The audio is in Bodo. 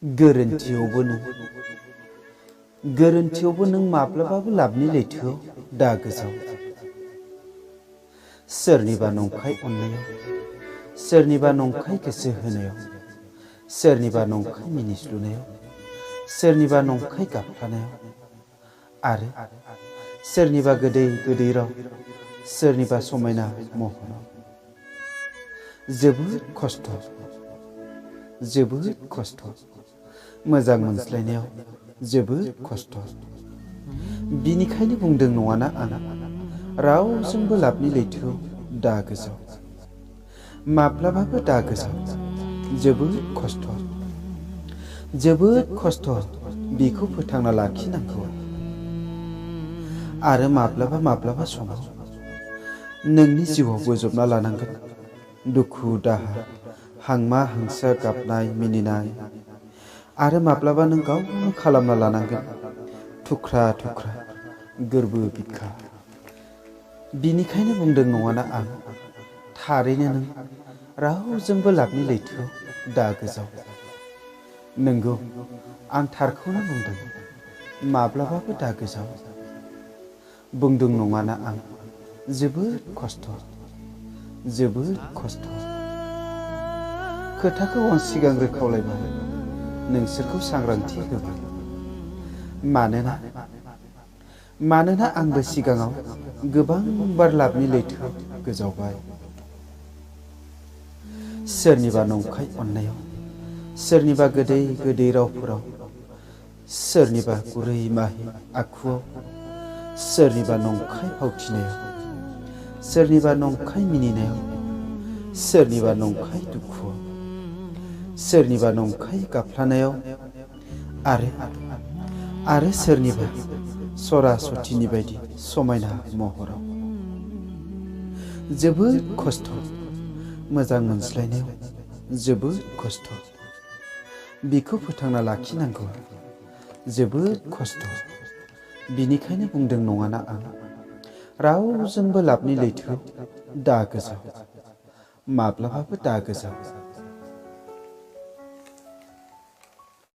गोरोन्थियावबो नों माब्लाबाबो लाबनि लैथोआव दा गोजाव। सोरनिबा नंखाय अननायाव, सोरनिबा नंखाय गोसो होनायाव, सोरनिबा नंखाय मिनिस्लुनायाव, सोरनिबा नंखाय गाबफ्लानायाव आरो सोरनिबा गोदै गोदै राव, सोरनिबा समायना महराव जोबोद खस्थ' मोजां मोनज्लायनायाव जोबोद खस्थ'। बिनिखायनो बुंदों नङाना आं रावजोंबो लाबनि लैथोआव दा गोजाव। माब्लाबाबो दा गोजाव। जोबोद खस्थ' बेखौ फोथांना लाखिनांगौ। आरो माब्लाबा समाव नोंनि जिउआव बोजबना लानांगोन दुखु दाहा, हांमा हांसा गाबनाय मिनिनाय। आरो माब्लाबा नों गावनो खालामना लानांगोन थुख्रा थुख्रा गोरबो बिखा। बिनिखायनो बुंदों नङाना आं थारैनो नों रावजोंबो लाबनि लैथोआव दा गोजाव। नंगौ, आं थारखौनो बुंदों, माब्लाबाबो दा गोजाव। बुंदों नङाना आं जोबोद खस्थ'। खोथाखौ आं सिगांग्रो खावलायबाय, नोंसोरखौ सांग्रांथि होबाय। मानोना आंबो सिगाङाव गोबां बार लाबनि लैथोआव गोजावबाय। सोरनिबा नंखाय अननायाव, सोरनिबा गोदै गोदै रावफोराव, सोरनिबा गुरै माहि आखुआव, सोरनिबा नंखाय फावथिनायाव, सोरनिबा नंखाय मिनिनायाव, सोरनिबा नंखाय दुखुआव, सोरनिबा नंखाय गाबफ्लानायाव आरो सोरनिबा सरासतिनि बायदि समायना महराव जोबोद खस्थ'। मोजां मोनज्लायनायाव जोबोद खस्थ'। बिखौ फोथांना लाखिनांगौ जोबोद खस्थ'। बिनिखायनो बुंदों नङाना आं रावजोंबो लाबनि लैथोआव दा गोजाव। माब्लाबाबो दा गोजाव।